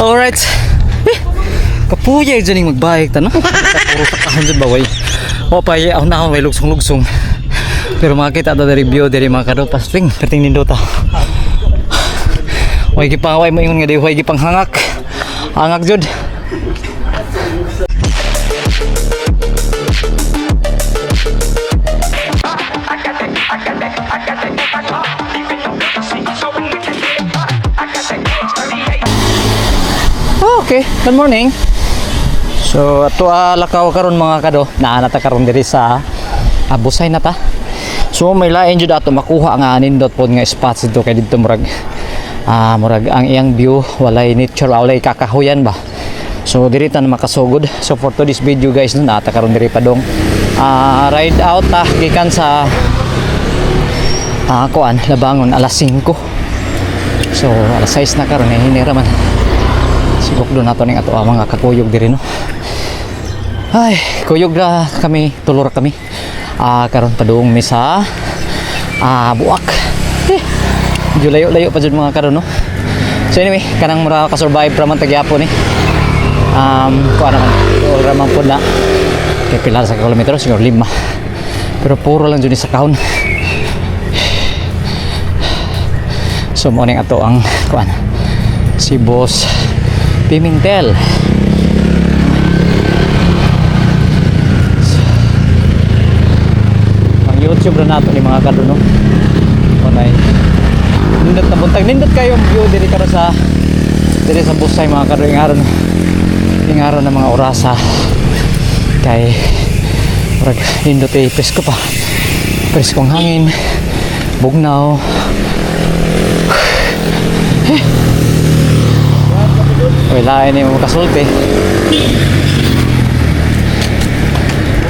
Alright. Eh, kapuya dyan yung magbike ta, no? Puro sa kahon dyan ba, way? O pa, ako na ako, may lugsong-lugsong. Pero makakita ta review diri, mga kado, pasting, perting nindota. Way gipangaway mo ingon nga di way gipanghangak. Hangak jud. Oh, okay, good morning. So ato lakaw karon, mga kado, naa na ta karon diri sa Busay na ta. So may lain jud ato makuha nga nindot pod nga spots dito kay didto murag murag ang iyang view walay nature, walay kakahuyan ba. So diri ta na makasugod. So for today's video, guys, no, naa ta karon diri padong ride out ta gikan sa kuan, Labangon, alas 5. So alas 6 na karon eh, hinira man. Sigok doon nato ning ato ang mga kakuyog diri, no. Ay, kuyog ra kami, tulo ra kami. Karon padung mi sa Boac. Eh, medyo layo-layo pa jud, mga karon, no. So anyway, kanang mura ka-survive ra man tagyapon ni. Kuan naman, dool ra man pud na. Kay pila sa kilometro, siguro 5. Pero puro lang jud ni sa kahon. So mo ning ato ang kuan, si Boss Pimentel. Ang YouTube na nato ni, mga kaduno. Unay. Nindot na buntag, nindot kayo ang view diri karon sa diri sa Busay, mga kaduno, ingaron ng mga orasa kay murag nindot eh, presko pa. Presko ang hangin. Bugnaw. Eh. Wala ini mo makasulti.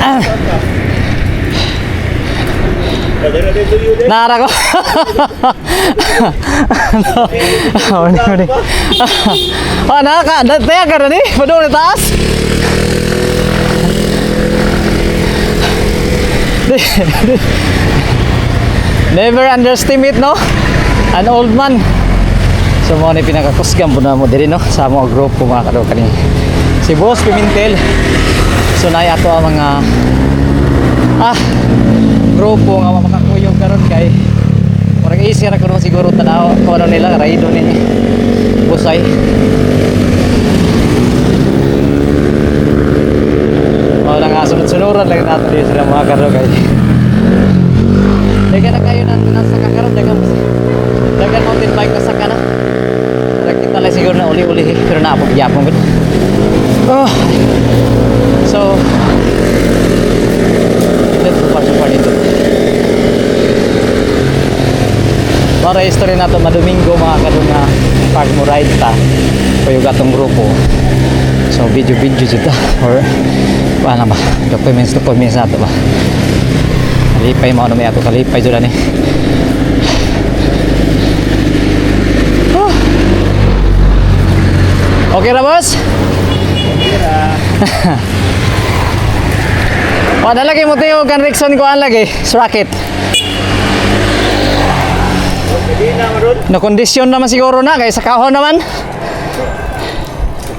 Ah. Nara ko. Ano? Ano ni? Ah, naka, taya ka na ni. Padung ni taas. Never underestimate, no? An old man. So mo ni pinakakusgan po na mo diri, no, sa mga grupo, mga kado, kani si Boss Pimentel. So nay ato ang mga grupo nga makakuyog karon kay murag easy ra kuno siguro tanaw kung ano nila raido ni Busay. Wala nga, sunod-sunuran lang nato dito sila, mga kado, kay dagan na kayo na nasa kakaroon, dagan dagan mountain bike na saka na. Kita lang siguro na uli-uli pero naapog gyapon gud. Oh. So ito pa super dito. Para history nato madomingo, mga kadung, nga pag mo ride ta kuyog atong grupo. So video video jud ta or paano ba, documents documents nato ba. Kalipay mo ano may ato, kalipay jud ani. Oh. Okay ra, boss? Okay ra. Wala lagi mo tayo kan Rickson ko lagi, sprocket. Na kondisyon naman siguro na kay sa kahon naman.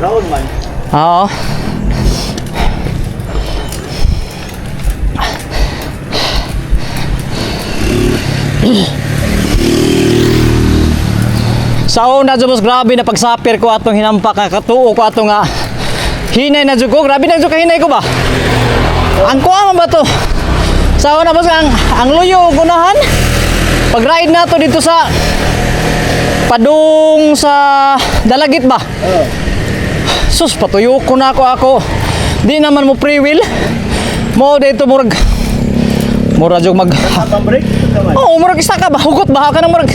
Round man. Oo. Sa una jud, boss, grabe na pagsapir ko atong hinampak ka katuo ko ato nga hinay na jud ko, grabe na jud kahinay ko ba. Ang kuha man ba to? Sa una, boss, ang luyo og unahan. Pag ride na to dito sa padung sa Dalagit ba? Oo. Sus, patuyo ko na ako ako. Di naman mo free wheel. Mo dito murag mura jud mag Pang brake naman. Oo, murag isa ka ba? Hugot ba ka ng murag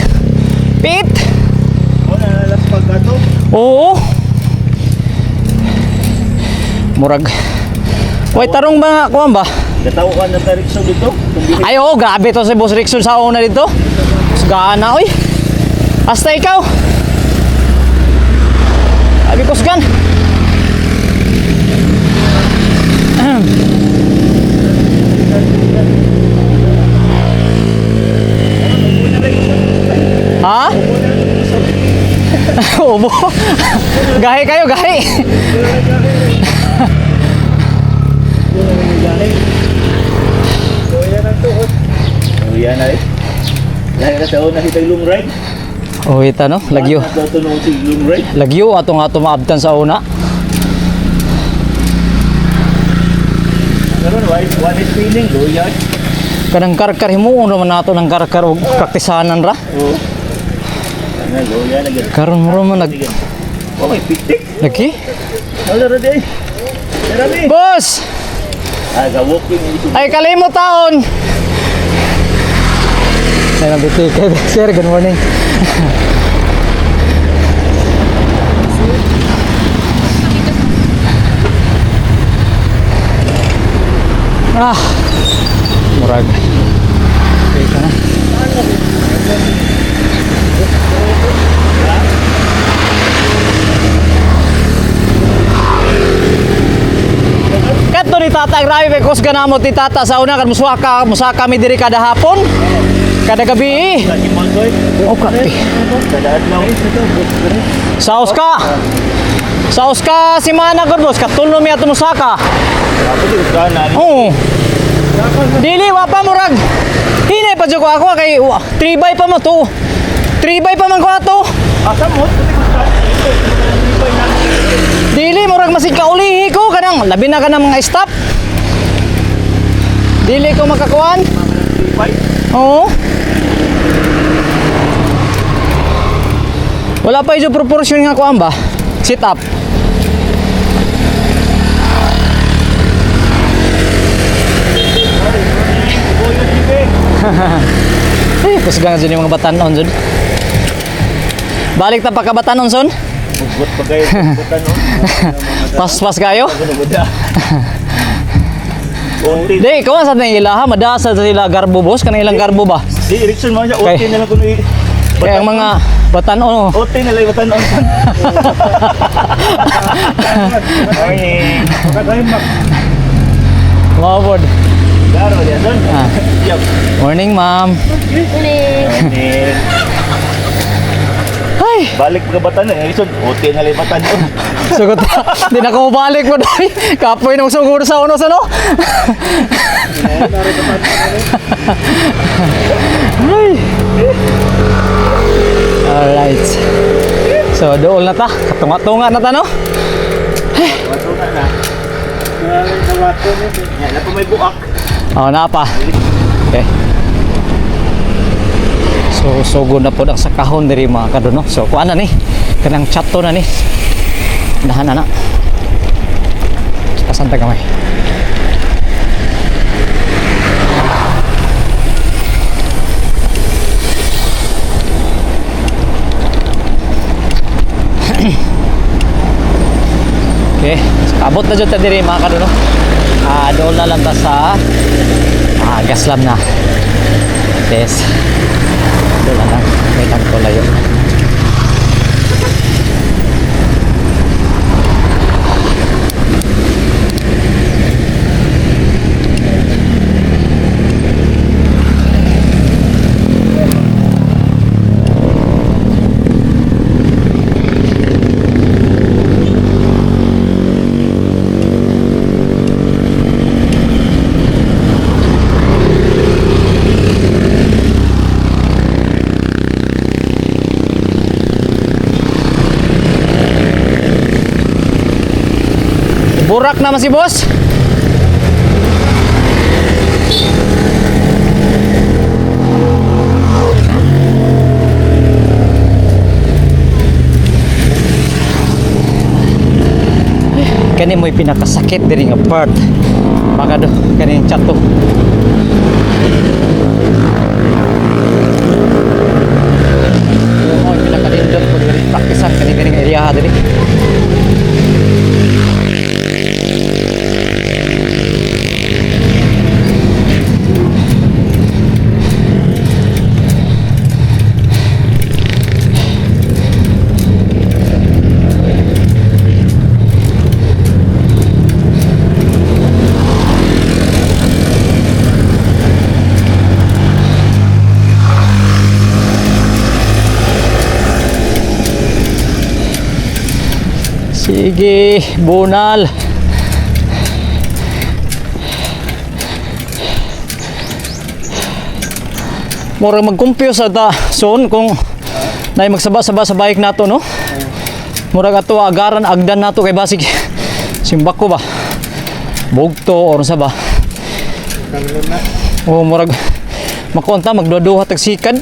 pit? Oh, nalalas pag ato. Oo. Murag. Way tarong ba nga kuan ba? Gataw ka na Rickson dito. Kung Ay oo, grabe to si Boss Rickson sa una dito. Gana oy. Hasta ikaw. Abi kusgan. Ha? Ubo. Gahi kayo. kayo gahi. Luya na eh. Dahil na sa una si long ride. Oh, ita no, lagyo. Ato no si long ride. Lagyo ato nga ato maabtan sa una. Karon why one is feeling luya. Kanang karkar himuon naman nato ng karkar og praktisanan ra. Oo. Ano luya na gyud. Karon mo man nag Oh, may pitik. lagi. Wala ra di. Darami. Boss, Ah, ga walking ito. ay kalimot taon. Ay, nabiti kay Sir, good morning. Ah, murag. Okay ka na. Kato ni Tata, grabe may kusga na mo ti Tata sa una kan musaka, musaka mi diri kada hapon. Kada gabi. Lagi mo koy. Oh, grabe. Kada adlaw. Saos ka. Saos ka si Mana gud boss, katulo mi ato musaka. Ako di ka na. Oo. Dili wa pa murag. Hinay pa jud ko ako kay 3 by pa mo to. 3 by pa man ko ato. Asa mo? Dili murag masig kaulihi ko kanang labi na kanang mga stop. Dili ko makakuan. Oo. Wala pa yung proportion nga kuan ba? Sit up. Eh, kusga nga dyan yung mga batanon dyan. Balik ta pa ka batanon son. Bugot pa kayo. Bugotan no. Paspas kayo. Ano ba? Unti. Di, ikaw sa nang ilaha, madasa sa sila garbo boss, kanang ilang garbo ba? Di Erickson man siya. Kay- Unti na lang kuno. Kaya ang mga batanon, oh. Unti na lang batanon. Morning. Wow, board. Garo diyan don. Ah. Yup. Morning, ma'am. Morning. Ay, Balik pa ka batanon. Erickson, unti na lang batanon. sugot. Di na ko balik mo dai. Kapoy nung sugod sa uno sa no. Ay. Alright. So, dool na ta. Katunga-tunga na ta, no? Wato na na. Yan, na pa may buak. Oh, na pa. Okay. So, sugod na po ang sa kahon diri mga kaduno. So, kuan na ni. Kanang chatto na ni. Dahan na na. Pasan ta gamay. Okay, so, abot na jud ta diri mga kaduno. Ah, doon na lang ta sa gaslam na. Yes. Doon na lang. May lang ko layo. Burak naman si boss. Kani mo'y pinakasakit diri nga part. Baka do kani chat to. Mo'y pinakalindot ko diri praktisan kani kani nga area diri. Sige, bunal. Mura mag-confuse ta soon kung nay magsaba-saba sa bike nato, no? Murag ato agaran agdan nato kay basig simbako ba? Bugto or sa ba? O murag makuanta magduha-duha tag sikad.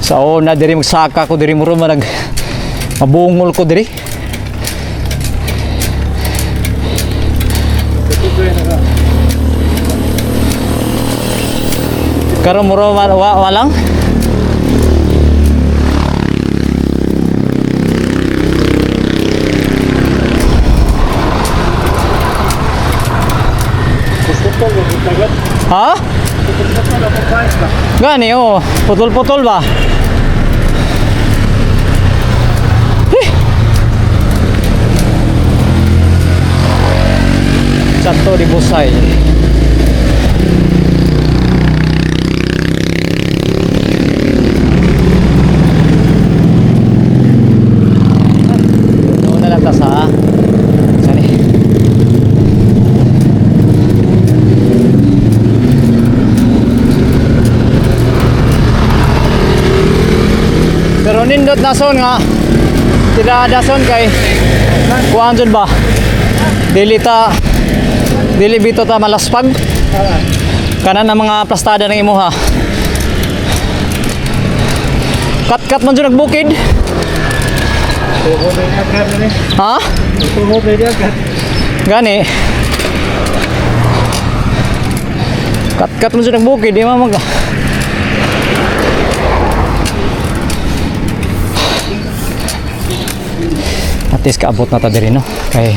Sa una diri magsaka ko diri muro man nag mabungol ko diri. Karon muro man wa walang. Ha? Gani oh, putol-putol ba? Eh. Chateau de Busay. Doon na lang ta sa sani. Pero nindot na son nga tirada son kay kuan jud ba? Dili ta dili bito ta malaspag. Kanan ang mga plastada ng imuha. Kat-kat man jud nagbukid. Ha? Gani. Kat-kat man jud nagbukid, di man mag. At least kaabot na ta diri, no, kay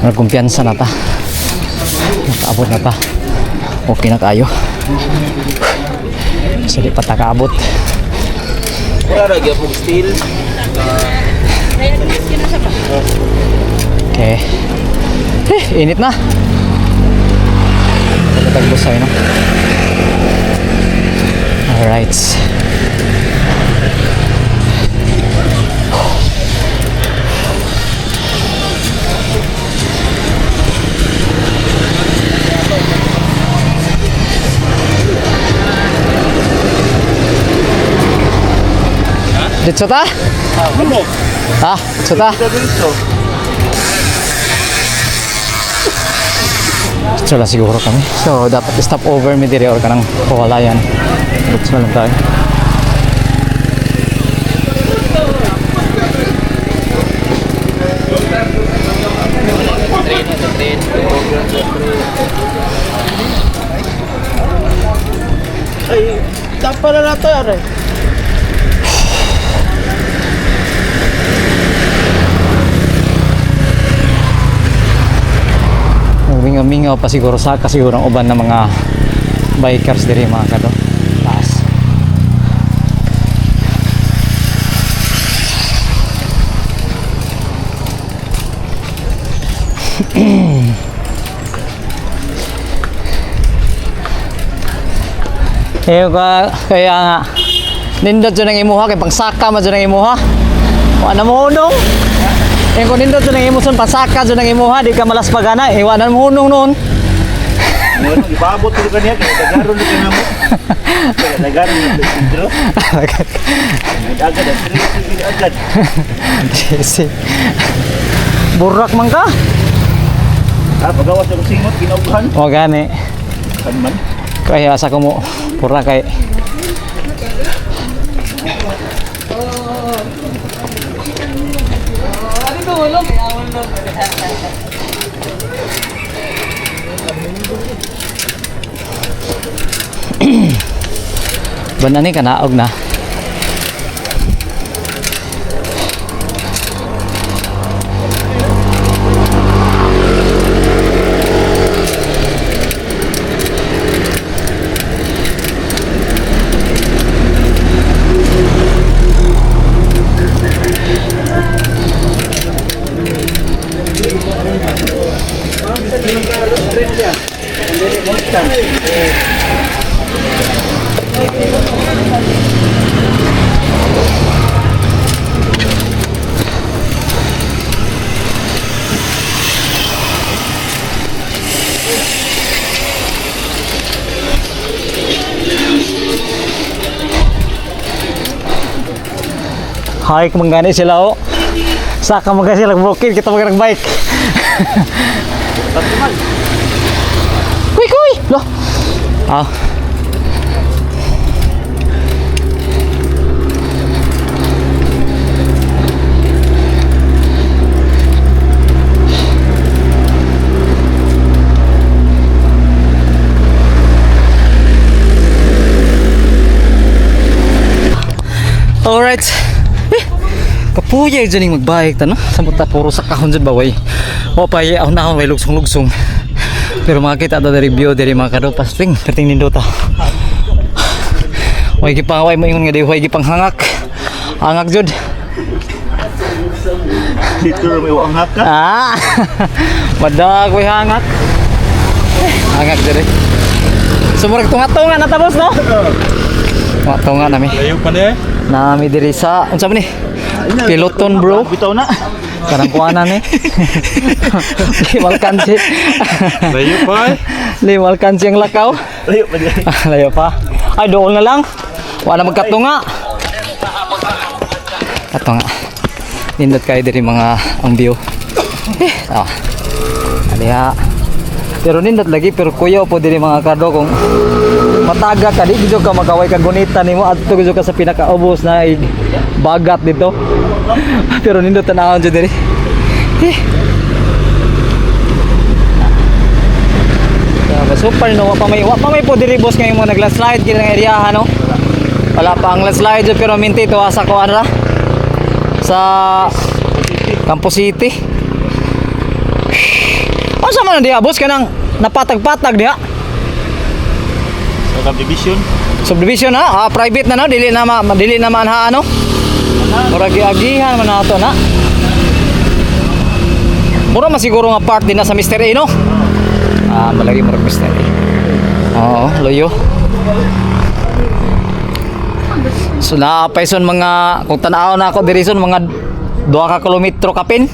nagkumpiyansa na ta, nakaabot na ta, okay na kayo so di pa ta kaabot. Wala ra gyud steel. Okay, eh, init na. Pagkatagbo no. Alright. Dito ta? Ano? Ha? Dito ta? Dito. Dito lang siguro kami. So, dapat stop over mi diri or kanang pawalayan. Dito lang tayo. Train, train. Ay, tapa na nato yun eh. Mingaw-mingaw pa siguro sa kasiguro ang uban ng mga bikers diri mga kado. Taas. Eh, kaya nga, nindot dyan ang imuha, kay pangsaka man dyan ang imuha. Wala mo hunong. Eh, kung nindot dyan ang imuson, pangsaka dyan ang imuha, di ka malaspagana. Eh, wala mo hunong noon. Ano, ibabot ko kaniya kay dagaron ni kanamo. Kay dagaron ni Pedro. Agad agad. Jesse. Burak man ka. Ah, pagawas ang singot ginaughan. O gani. Kan man. Kaya sa kumo pura kay. Banani kanaog na. Hike man gani sila oh. Saka man gani sila bukid kita mag bike. Kuy kuy. Loh. Ah. Alright. Eh, kapuya dyan yung magbike ta no? Samot ta puro sa kahon dyan ba way. O pa ahon ahon way lugsong-lugsong. Pero makakita ta review diri mga kadopas ting perting nindota. Way gipangaway mo ingon nga di way gipanghangak. Hangak jud. Dito may uangak ka. Ah. Madag way hangak. Eh, hangak diri. So murag tunga-tunga na tapos no? Tunga-tunga nami. Layo pa na eh. Nami diri sa unsa man ni? Peloton bro. Bitaw na. Kanang kuanan eh. Limal kansi. Layo pa eh. Limal kansi ang lakaw. Layo pa niya. Layo pa. Ay, dool na lang. Wala magkatunga. Katunga. Nindot kayo diri mga ang view. Eh, ah. Aliha. Pero nindot lagi pero kuya po diri mga kado kung mataga ka di gid ka makaway ka gunita nimo adto gid ka sa pinakaubos na ig bagat dito. Pero nindot tanawon jud diri. Eh. Grabe, super no, wa pa may po diri boss ngayon mo naglandslide gid ang area no. Wala pa ang landslide jud, pero minti to asa ko ra sa Campo City. Asa man na diha boss kanang napatag-patag diha? Sa subdivision. Subdivision na, ah, private na no, dili na man ha ano. Murag giagihan man nato na. Mura man siguro nga part din na sa Mr. A no. Ah, malagi murag Mr. A. Oo, loyo. So naapay son mga kung tan-aw na ako diri son mga 2 ka kilometro kapin.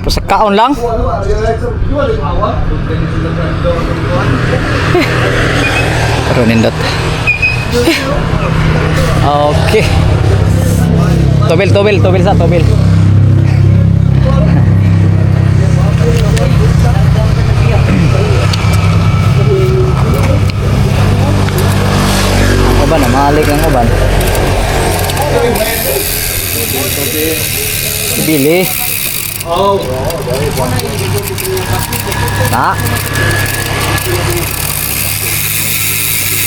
Sa kaon lang. Pero nindot. Okay. Tobil, tobil, tobil sa tobil. Ang uban, namalik ang uban. Bili. Na.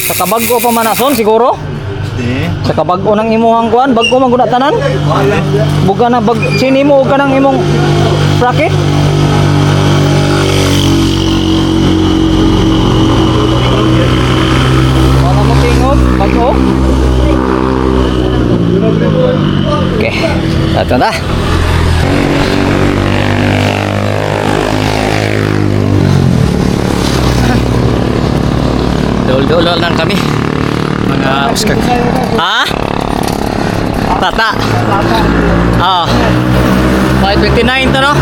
Sa kabag-o pa man na, son, siguro. Di. Sa kabag-o ng imuhang kuan, bag-o man gud na tanan. Buga na bag sini mo og kanang imong bracket. Wala mo tingog, bag-o. Okay, ato na. Dol-dol lang kami. Mga uskag. Ha? Tata. Ah. 5:29 to no?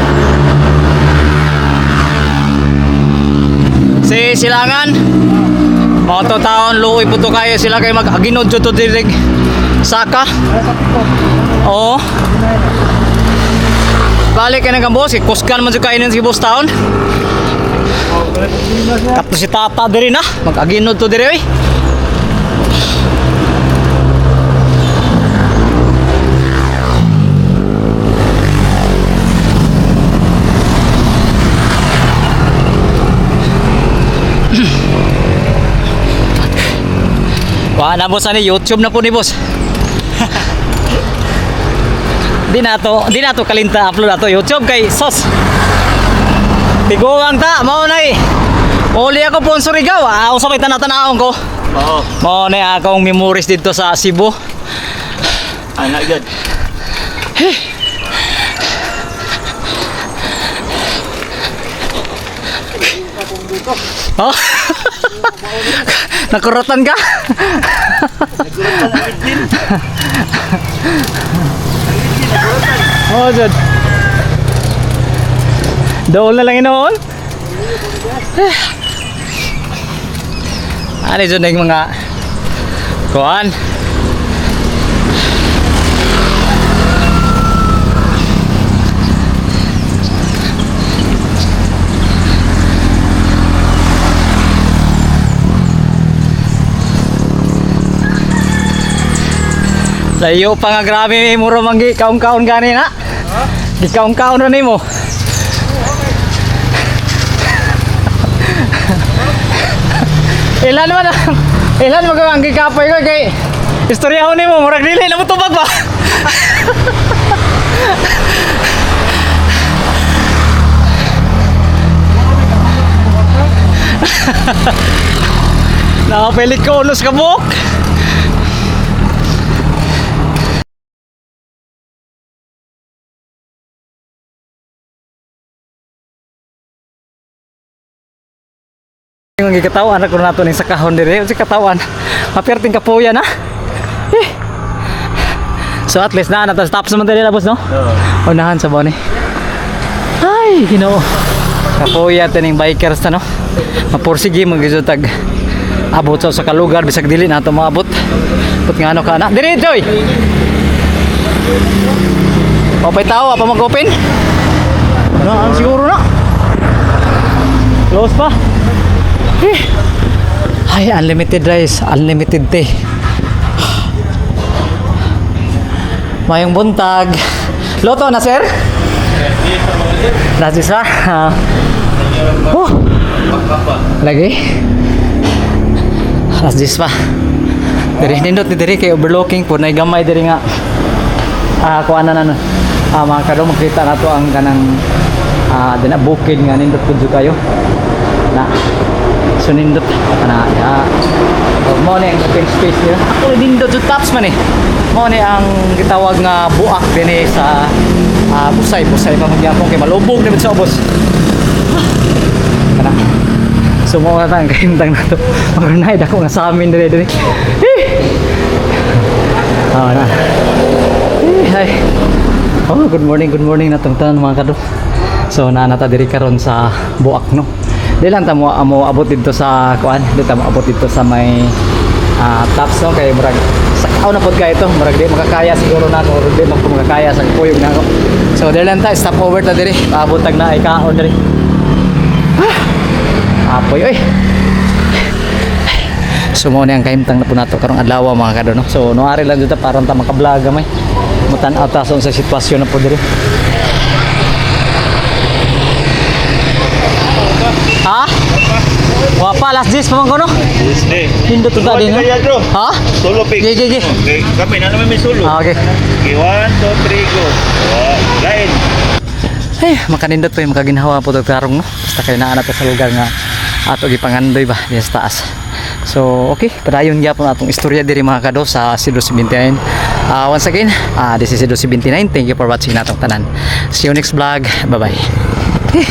Si Silangan. Mga to taon luoy po to kayo sila kay mag-aginod to direk saka. Oo. Balik ka na kang boss, kusgan man jud kainin si boss taon. Tapos si tata diri na, mag-aginod to diri oy. Wala na boss ani YouTube na po ni boss. Di na to kalinta upload ato YouTube kay sos. Tiguang ta mao nay. Uli ako po ang Surigao. Ah, usa may tanatanaon ko. Oo. Mao nay akong memories dito sa Cebu. Anak gad. Oh. Nakurutan ka? Nagkurutan ang engine. Oh, jud. Dool na lang inoon. Ano jud na yung mga kuan? Layo pa nga, grabe muro manggi kaon-kaon gani na. Di kaon-kaon ra nimo. Ilan man ang ilan man ang gikapoy ko kay istoryahon nimo murag dili na mo tubag ba. Nakapilit ko unos kabuk. Yung gikatawan ako nato ning sa kahon dire, unsa katawan. Mapierting kapuya na. Eh. So at least na na stop sa man diri boss, no? Oo. Unahan sa boni. Ay, Ginoo. Kapuya tining bikers ta, no. Mapursige man gyud tag abot sa kalugar bisag dili na ato maabot. Put nga ano ka na. Diri Joy. Opay tao, pa mag-open? Na, ang siguro na. Close pa. Eh. Ay, unlimited rice, unlimited tea. Mayong buntag. Loto na, sir? Last isa. Ah. Oh. Lagi. Last this pa. Diri nindot ni diri kay overlooking po na gamay diri nga. Ah, kuan na na. Ah, mga kado, makita na to ang kanang dina bukid nga nindot pud jud kayo. Na. So nindot ana ya. Oh, mo ni ang open space nila. Ako nindot jud tops man eh. Mo ni ang gitawag nga buak dinhi sa Busay, Busay pa magyapon kay malubog na sa ubos. Kana. So mo na tang kahimtang na to. Magrunay dako nga sa amin dire dire. Eh. Ah, na. Eh, ay. Oh, good morning na tong tanan, mga kado. So naa na ta diri karon sa Buak, no. Di lang ta mo amo abot dito sa kuan, di ta mo abot dito sa may tops, no, kay murag sakaw na pod kayo to, murag di makakaya siguro na ako, murag di man ko makakaya sa kuyog na ako. So di lang ta stop over ta diri, paabot tag na ay kaon diri. Ah, apoy oy. So mo ni ang kahimtang na po nato karong adlaw, mga kado, no. So noari lang dito para ta maka-vlog gamay. Mutan-aw ta sa sitwasyon na po diri. Ha? Wa pa, last 10 pa man ko, no? Tuesday. Hindot to ta din, no? Kaya, bro. Ha? Solo pick. Gi, gi, gi. Okay, kami na naman may solo. Ah, okay. Okay, one, two, three, go. Oh, line. Eh, makanindot pa yung makaginhawa po ito karong, no? Basta kayo naa na ta sa lugar nga ato gipangandoy ba diyan sa taas. So, okay, padayon gyapon atong istorya diri, mga kado, sa Sido 79. Once again, this is Sido 79. Thank you for watching natong tanan. See you next vlog. Bye-bye. Eh.